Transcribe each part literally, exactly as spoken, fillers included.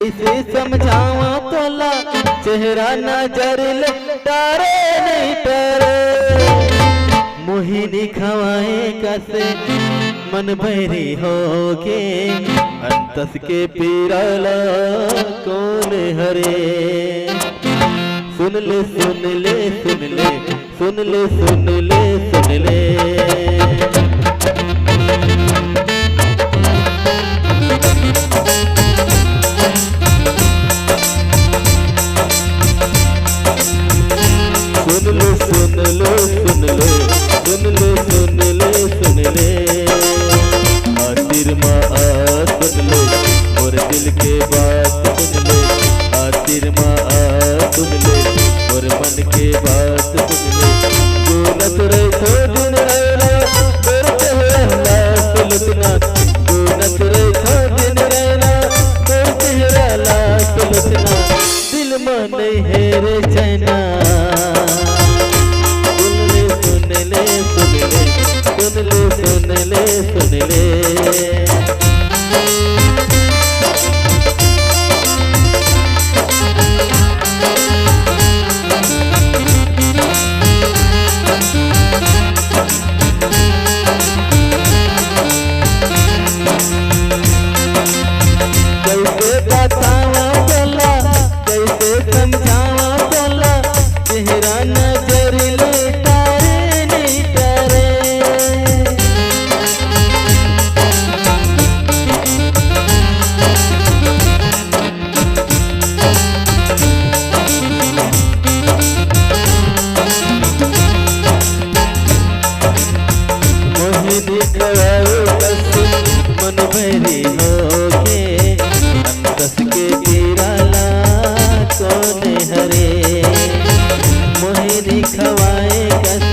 कइसे समझावा तोला, चेहरा नजर ले टारे नहीं टारे। मोहिनी खवाए कसे मन भैरी होके, अंतस के पीरा ला कौन हरे। सुन ले, सुन ले, सुन ले, सुन ले, सुन ले, सुन ले। सुन ले, सुन ले, सुन ले, सुन ले, सुन ले, सुन ले। आतिर मा आ, सुन ले, मोर दिल के बात सुन ले। आतिर मा आ, सुन ले, मोर मन के बात सुन ले। गुनत रहिथों दिन रैना, तोर चेहरा ला सुलुचना। गुनत रहिथों दिन रैना, तोर चेहरा ला सुलुचना। दिल मा नइ हे रे चैना। सुन ले, सुन ले, सुन ले, सुन ले, सुन ले, सुन ले। कइसे बतावा तोला, कइसे समझावा तोला, चेहरा नजर ले टारे नहीं टारे। मोहिनी खवाए कस मन भैरी होके, अंतस के पीरा ला कौन हरे। मोहिनी खवाए कस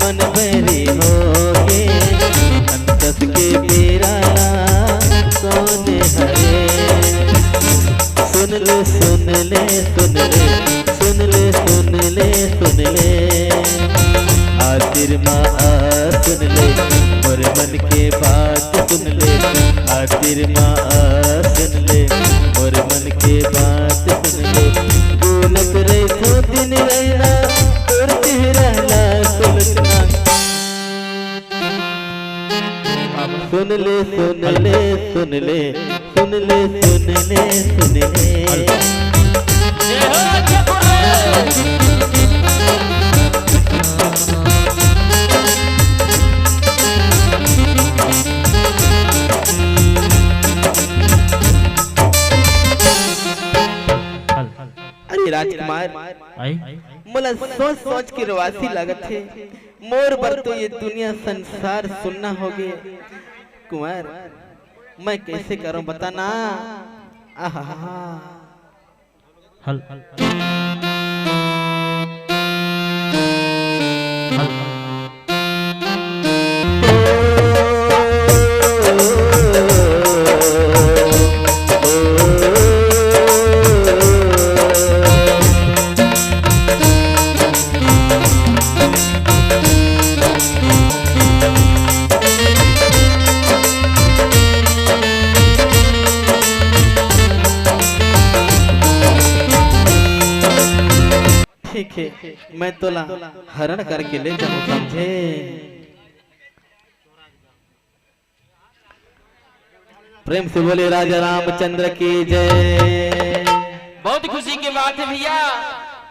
मन भैरी होके, अंतस के पीरा ला कौन हरे। सुन ले, सुन ले, सुन ले, सुन ले, सुन ले, सुन ले। आतिर मा आ, सुन ले, मोर मन के बात सुन ले। आतिर मा आ, सुन ले, मोर मन के बात सुन ले। बोलत रहिथों दिन रैना, तोर चेहरा ला सुलुचना। सुन ले, सुन ले, सुन ले, सुन ले, सुन ले, सुन ले। जय हो जयपुर रे। अरे राजकुमार, आई? मोला सोच सोच के रोवासी लागत हे। मोर बर तो ये दुनिया संसार सुन्ना होगे। कुंवर, मैं कइसे करंव बता ना। आहा। हल। हल। ठीक हे, मैं तोला हरण करके ले जाहूं, समझे? प्रेम से बोले राजा रामचंद्र की जय। बहुत खुशी की बात है भैया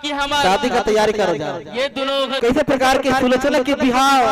कि हमारे शादी का तैयारी करो जा। ये दोनों कइसे प्रकार के सुलोचना के बिहाव।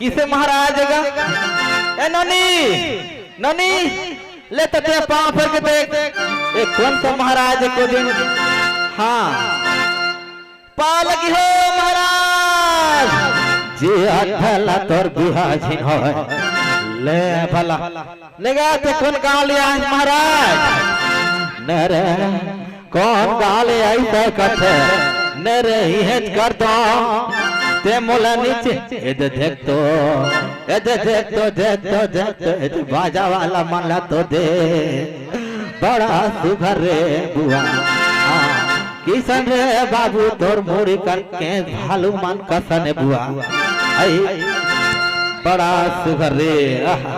किसे महाराज गा? ए नोनी, नोनी, ले तो ते पाँव फेर के देख। ए कौन सा महाराज है को दिन? हाँ। पाँव लगी हो महाराज। जे अठला तोर बिहा झिन होय। ले भला। ले गा ते कौन गाँव ले आए महाराज? नरे कौन गाँव ले अइसे कथे, नरे इहेच कर दो। ते मोला नीचे, एदे देख तो, एदे देख तो, देख तो, देख तो, एदे बाजा वाला मन ला तो दे। बड़ा सुघर रे बुआ, हाँ, किसन रे बाबू तोर मुड़ी करके भालू मन कसन बुआ। आई, बड़ा सुघर रे, आहा।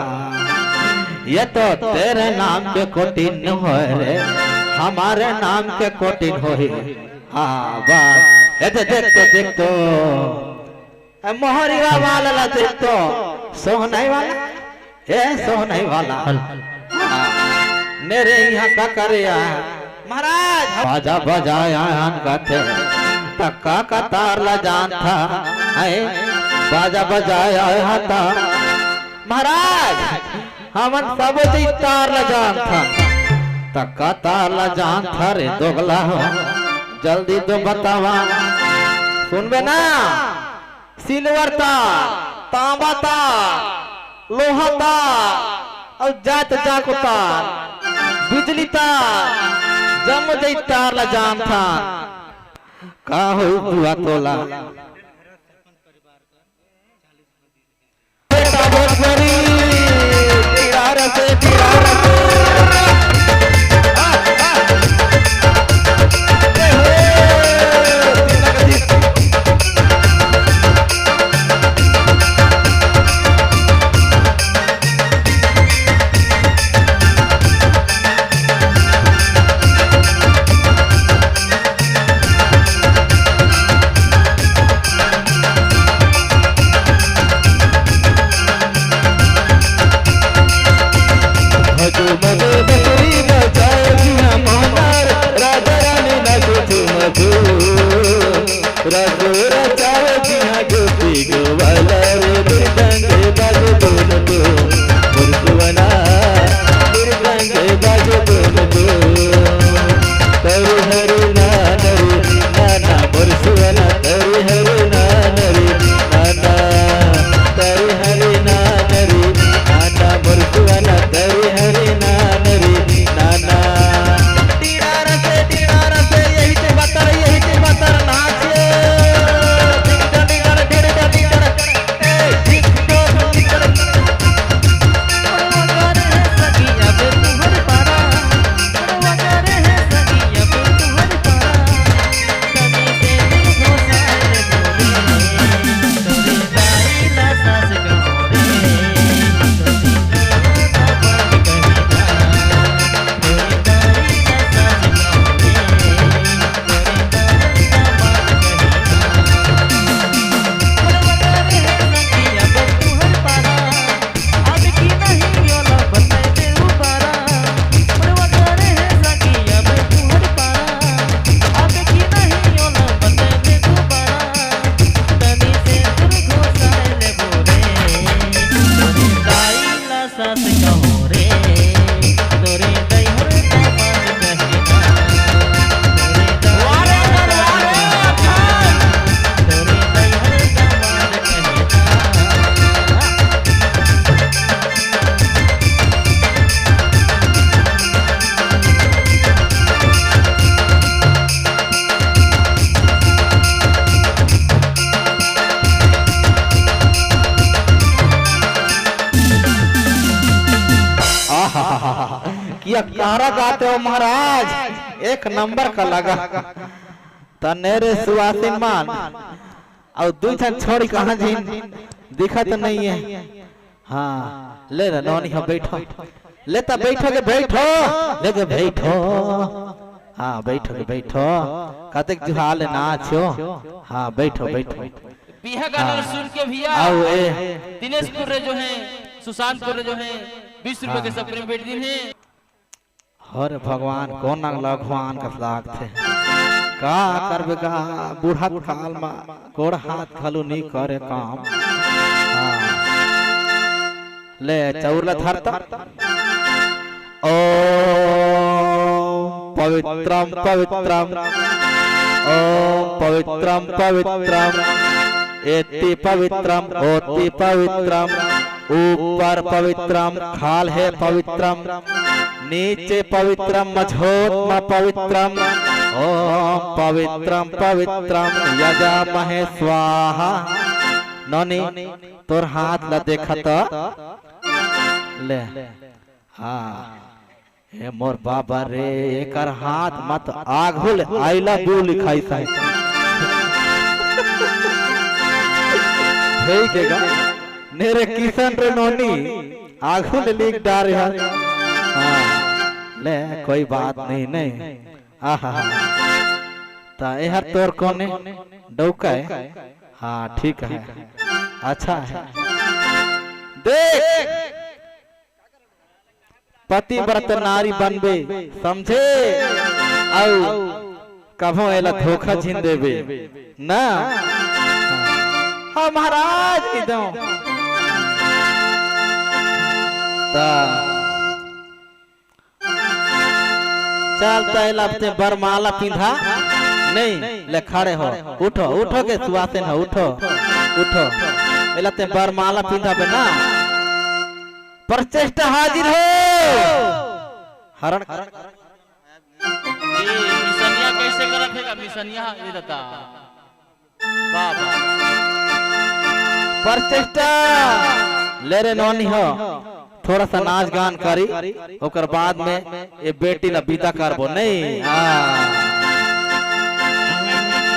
ये तो तेरे नाम के कोटिन होय रे, हमारे नाम के कोटिन होही। हाँ, बस। ए दे, देख तो, देख तो। ए, मोहरिया वाला ला देख तो। सोहनाई वाला? ए, सोहनाई वाला। हल। हाँ। मेरे यहाँ का करे यहाँ? महाराज, बाजा बजाया हन कथे, त का कतार ला जानथा, हैं? बाजा बजाया हन त। महाराज, हमन सबो जई तार ला जानथन। त का तार ला जानथा रे दोगला हो? जल्दी तो बतावा। सुनबे ना? सिल्वर तार, तांबा तार, लोहा तार अउ जात जाको तार, बिजली तार, जम्मो जई तार ला जानथन। का हो बुआ तोला? बेटा भोजपुरी, दीवार से दीवार। भजो मने बकरी बजाओ जिहाँ मोहनार, राजा रानी नाचो झूमो झूम। रसो रचाओ जिहाँ गोपी गोवाला रे, मृदंग बाजो दोनों तो, मुरसुवना, मृदंग बाजो दोनों तो। तोरे हरे नाना रे नाना, मोर सुवना तोरे हरे नाना रे नाना, तोरे हरे नाना रे नाना, मोर सुवना तोरे हरे नाना रे नाना। टीड़ा रसे, टीड़ा रसे, यही ते बतर, यही ते बतर नाचे। टिंगटा, टिंगटा, टिंगटा, टिंगटा। आहा, कि अकारा गाते हो महाराज, एक नंबर का लगा। तने रे सुवासिन मान, अउ दू झन छोड़ी कहाँ झिन दिखत नहीं है। हाँ, ले ना नोनी हो बैठो, ले ता बैठो के बैठो, ले के बैठो। हाँ, बैठो के बैठो। कतेक जुहाल नाच हो। हाँ, बैठो, बैठो। बिहा गाना हाँ। सुन के भैया आओ ए। दिनेश कुर्रे जो है, सुशांत कुर्रे जो है, बीस रुपए के हाँ। सब प्रेम भेंट दिन है। हर भगवान कोन लघवान कस लागथे। का करबे गा, बुढ़त काल मा गोड़ हाथ घलो नी करे काम। हाँ। ले, चौर ला धर त। ॐ पवित्रं पवित्रं, ॐ पवित्रं पवित्रं, एति पवित्रं, ओति पवित्रं, ऊपर पवित्रं, खाल्हे पवित्रं, नीचे पवित्रं, मझोत म पवित्रं, ॐ पवित्रं पवित्रं यजामहे स्वाहा। नोनी, तोर हाथ ला देखा त। ले। हाँ। हे मोर बाबा रे, एकर हाथ म त आघू ले I love you लिखाइस हे। ठीक हे गा। ने रे किशन रे नोनी, आघू ले लिख डारे हे। हाँ। ले, कोई बात नहीं, नहीं। आहा। त एहर तोर कोने डौका हे? हाँ, ठीक हे। अच्छा हे। देख, पतिव्रत नारी बनबे, समझे? अउ कभो एला धोखा झिन देबे ना। हाँ, महाराज की दो। त चल, त एला ते बरमाला पिंधा। नहीं, ले खड़े हो। उठो, उठो के सुवासिन हो, उठो, उठो। एला ते बरमाला पिंधा बे ना। प्रचेष्टा हाजिर हो। हरण। ए, मिसनिया कैसे करत हे गा? मिसनिया, ए ददा। वाह, वाह। प्रचेष्टा। ले रे नोनी हो, थोड़ा सा नाच गान करी, ओकर बाद में ए बेटी ला विदा करबो। नहीं, हाँ।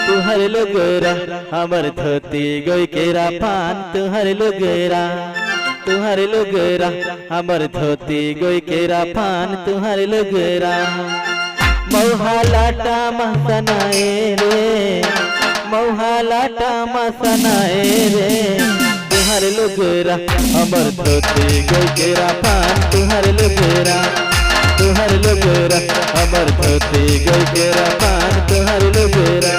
तुहर लुगरा, हमर धोती, गोई केरा पान, तुहर लुगरा, तुहर लुगरा, हमर धोती, गोई केरा पान, तुहर लुगरा। मउहा लाटा मसनाए रे, मउहा लाटा मसनाए रे, तुहर लुगरा, हमर धोती, गोई केरा पान, तुहर लुगरा, तुहर लुगरा, हमर धोती, गोई केरा पान, तुहर लुगरा।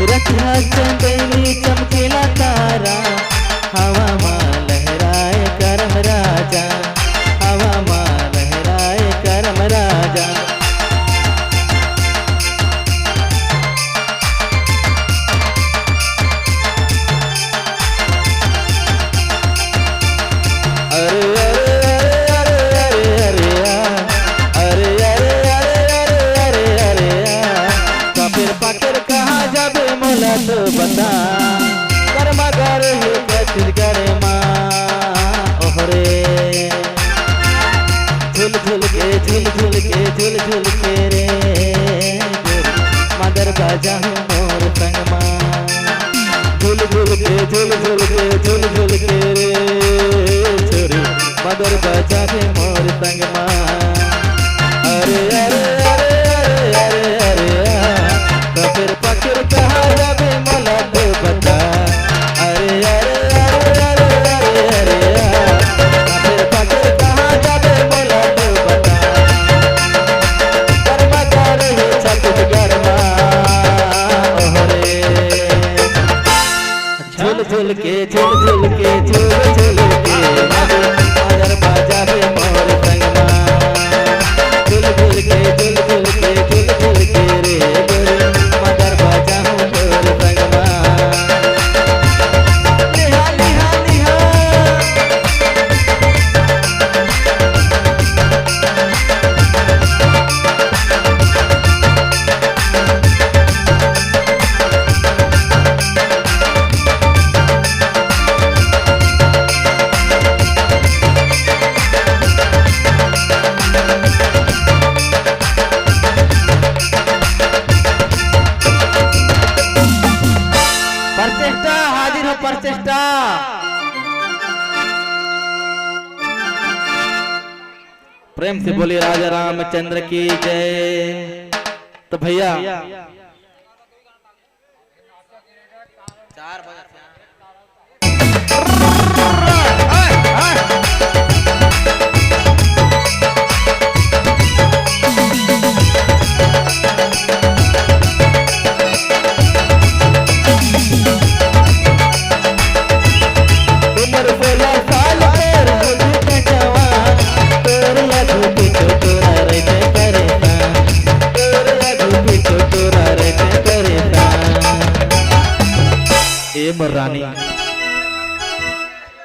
रतिहा चंदैनी चमकेला तारा, हवा मा लहराए करम राजा, हवा मा लहराए करम राजा। अरे, अरे, अरे, अरे, अरे, अरे, आ। अरे, अरे, अरे, अरे, अरे, अरे, अरे, आ। कापेर पाकेर कहाँ जाबे मोला तो बता। गरमा गरम हे छत्तीसगढ़ मा। ओहरे। झुल झुल के, झुल झुल के, झुल झुल के रे। मादर बाजा हो मोर संग मा। झुल झुल के, झुल झुल के, झुल झुल के रे छोरी, मदर बजा के मोर संग मा। अरे, अरे, अरे, अरे, अरे, अरे, आ, कबीर फकीर कहाँ जाबे मोला तो बता। अरे, अरे, अरे, अरे, अरे, अरे, आ, कबीर फकीर कहाँ जाबे मोला तो बता। कर्मा करे हे छत्तीसगढ़ मा, ओहरे। झुल झुल के, झुल झुल के, झुल झुल के, मादर, मादर बाजा रे मोर संगमा। झुल झुल के, झुल झुल के, झुल झुल के रे गोरी, मादर बाजा हूँ मोर संगमा। लिहा, लिहा, लिहा। प्रचेष्टा, हाजिर हो प्रचेष्टा। प्रेम से बोलिए राजा रामचंद्र की जय। तो भैया, चार बजे से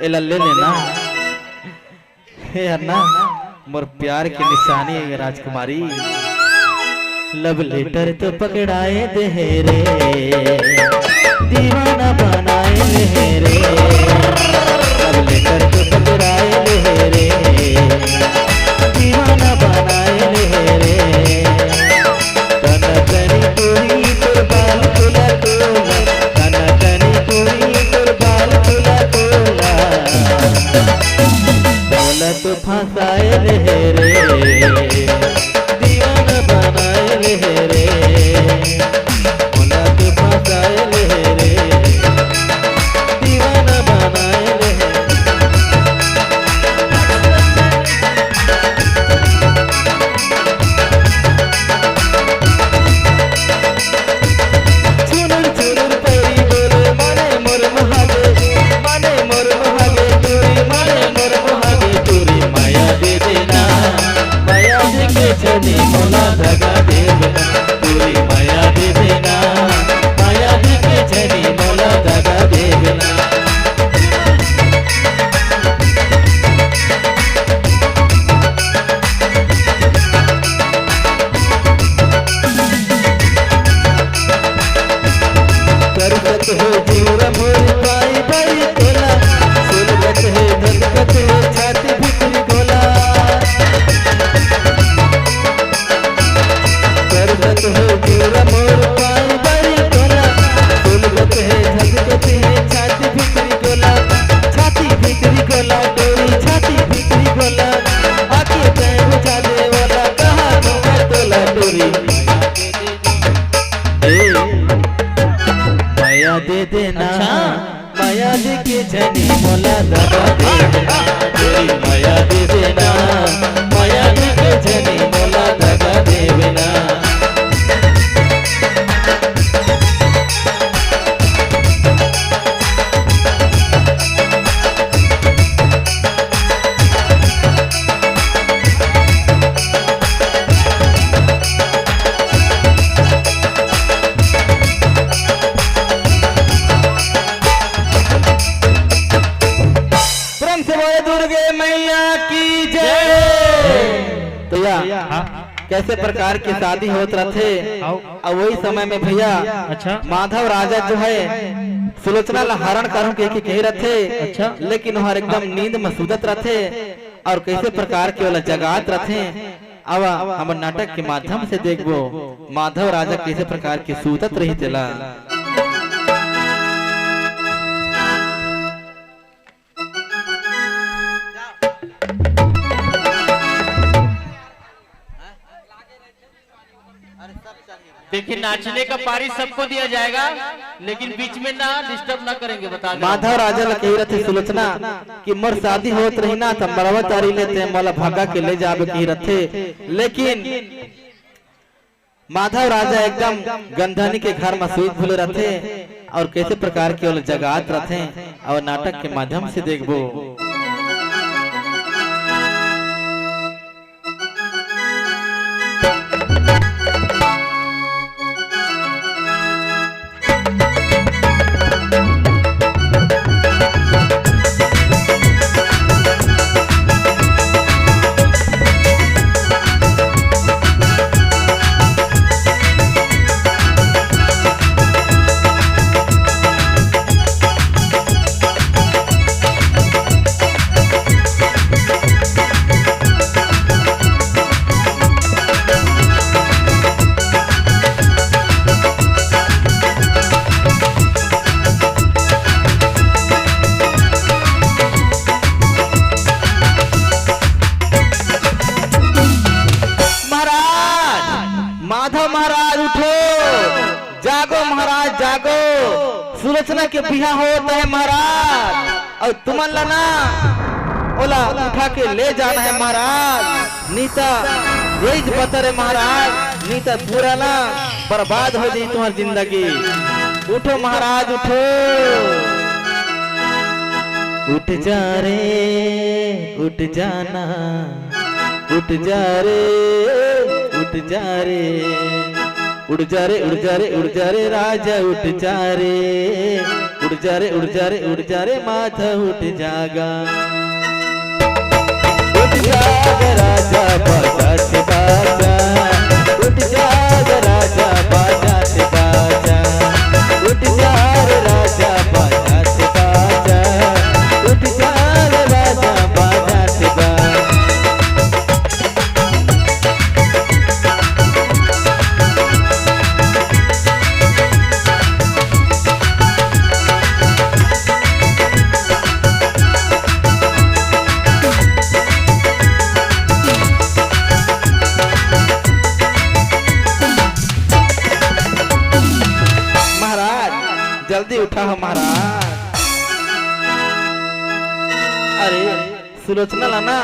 एला ले लेना। हे हर ना, मोर प्यार के निशानी है राजकुमारी। लव लेटर तो पकड़ाए दे हे रे, दीवाना बनाए ले हे रे। लव लेटर तो पकड़ाए दे हे रे, दीवाना बनाए ले हे रे। तन तनी कोई तोर बाल खुला खुला, तन तनी कोई तोर बाल खुला खुला। मोला तो फंसाए ले हे रे, दीवाना बनाए ले हे रे। मोला तो फंसाए ले हे रे, दीवाना बनाए ले हे। छुनुर छुनुर पैरी बोले, माने मोर महादेव, माने मोर महादेव टूरी, माने मोर महादेव टूरी। माया दे देना, माया दे के छनी मोला दगा दे देना। टूरी माया दे देना, माया दे के छनी मोला दगा दे देना। करकत हो जीव मोर पाई बाई तोला, सुलगत हे धधकत हे छाती भीतरी गोला। करकत हो जीव मोर पाई बाई तोला, सुलगत हे धधकत हे छाती भीतरी गोला, छाती भीतरी गोला, डोरी छाती भीतरी गोला, आके तय बुझा दे वाला कहा दूंगा तोला डोरी। ए, माया दे देना, अच्छा। माया दे के छनी मोला दगा दे देना। ए, माया दे देना, माया दे के छनी मोला दगा दे देना। प्रेम से बोले दुर्गे मैया की जय। तो या हाँ। कैसे प्रकार के शादी होत रथे? आओ। अउ वही समय में भैया अच्छा। माधव राजा जो है सुलोचना ला हरण करूं कह के कहे रथे, अच्छा। लेकिन ओहर एकदम नींद में सुतत रथे अउ कैसे प्रकार के ओला जगात रथे। अब हमर नाटक के माध्यम से देखबो माधव राजा कैसे प्रकार के सुतत रही तेला। देखिए, नाचने का पारी सबको दिया जाएगा, लेकिन बीच में ना डिस्टर्ब ना करेंगे, बता दें। माधव राजा ल कही रथे सुलोचना कि मोर शादी होत रही ना, त मरवा तारी ले ते मोला भगा के ले जाबे कही रथे, लेकिन माधव राजा एकदम गंधनी के घर म सुई घुले रथे अउ कैसे प्रकार के ओला जगात रथे अउ नाटक के माध्यम से देखबो। महाराज, माधव महाराज उठो, जागो महाराज जागो, सुलोचना के बिहा होत हे महाराज। अउ तुमन ला ना ओला उठा के ले जाना हे महाराज, नी त यही बतर हे महाराज, नी त पूरा ना बर्बाद हो जाही तुम्हार जिंदगी। उठो महाराज उठो। उठ जा रे, उठ जाना, उठ जा रे, उठ जा रे। उड़ जा रे, उड़ जा रे, उड़ जा रे राजा, उठ जा रे। उठ जा रे, उठ जा रे, उठ जा रे माधव, उठ जागा। उठ जाग राजा, बाजा थे बाजा। उठ जाग राजा, बाजा थे बाजा। उठ जा रे राजा, बाजा थे बाजा। उठ जा रे राजा, बाजा थे बाजा। महाराज, जल्दी उठा हो महाराज। अरे, सुलोचना ला ना,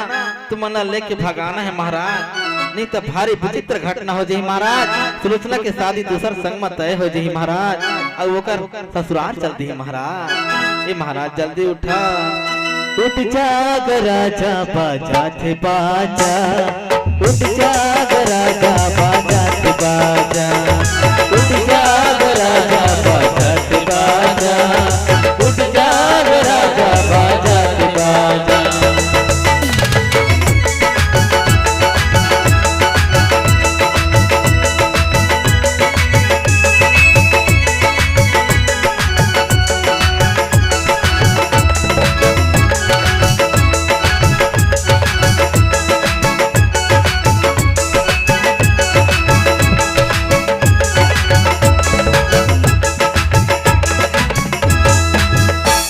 तुमन ला लेके भगाना हे महाराज, नहीं तो भारी विचित्र घटना हो जाही महाराज। सुलोचना के शादी दूसर संग म तय हो जाही महाराज, अउ ओकर ससुराल चल दिही महाराज। ए महाराज, जल्दी उठा। उठ जाग राजा, बाजा थे बाजा। उठ जाग राजा, बाजा थे बाजा। उठ जाग राजा, बाजा थे बाजा। उठ जाग राजा, बाजा थे बाजा।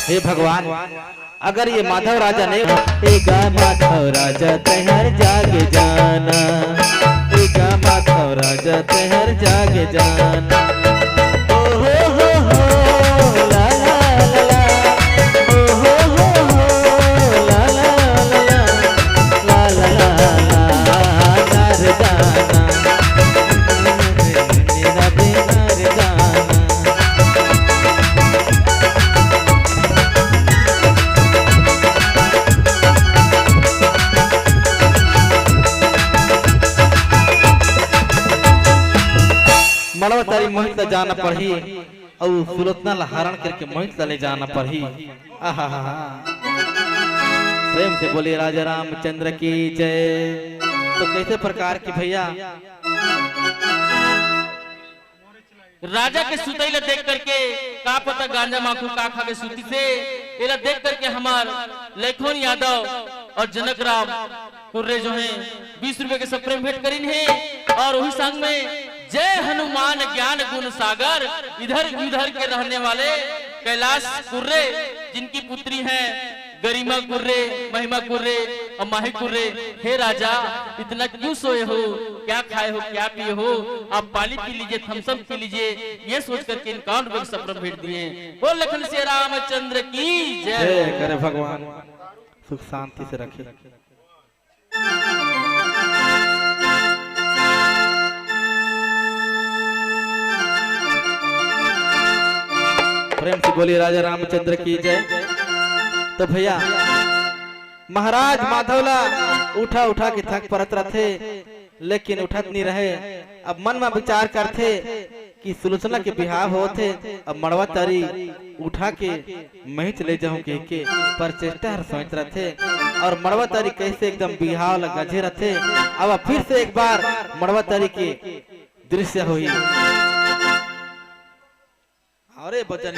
हे भगवान, अगर ये माधव राजा नहीं, ए गा माधव राजा तैहर जागे जाना, ए गा माधव राजा तैहर जागे जाना। ओ हो हो हो, ला ला ला ला, ओ हो हो हो, ला ला ला ला, ला ला ला ला, मरदाना। मड़वा तारी मोहित ला जाना पड़ही, अउ सुलोचना ला हरण करके मोहित ला ले जाना पड़ही। आहा हा हा। प्रेम से बोलिए राजा रामचंद्र की जय। तो कैसे प्रकार की भैया, राजा के सुतई ला देख करके, का पता गांजा माखू का खा के सुती से, एला देख करके हमार लखन यादव और जनक राम कुर्रे जो हैं, बीस रुपए के सप्रेम भेंट करिन हे। और वही संग में जय हनुमान ज्ञान गुण सागर, इधर उधर के रहने वाले कैलाश कुर्रे, जिनकी पुत्री हैं गरिमा कुर्रे, महिमा कुर्रे और माही कुर्रे। हे राजा, इतना क्यों सोए हो, क्या खाए हो, क्या पिए हो? आप पानी पी लीजिए, थम्स अप पी लीजिए, ये सोच करके इनका उन लोग सप्रेम भेंट दिए। बोल लखन से रामचंद्र की जय। जय करे भगवान, सुख शांति से रखे। प्रेम से बोलिए राजा रामचंद्र की जय। तो भैया, महाराज माधव ला उठा उठा के थक परत रथे, लेकिन उठत नहीं रहे। अब मन में विचार करथे कि सुलोचना के बिहाव होत हे, अब मड़वा तारी उठा के महिच ले जाहूं कह के, पर चेष्टा हर सोच रथे। और मड़वा तारी कैसे एकदम बिहाव ला गजे रथे। अब फिर से एक बार मड़वा तारी के दृश्य होही। अरे बजन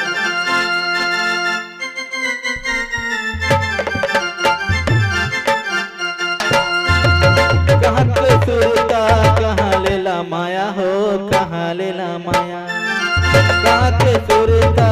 कहाँ के सुरता, कहाँ लेला माया हो, कहाँ लेला माया। कहाँ के सुरता,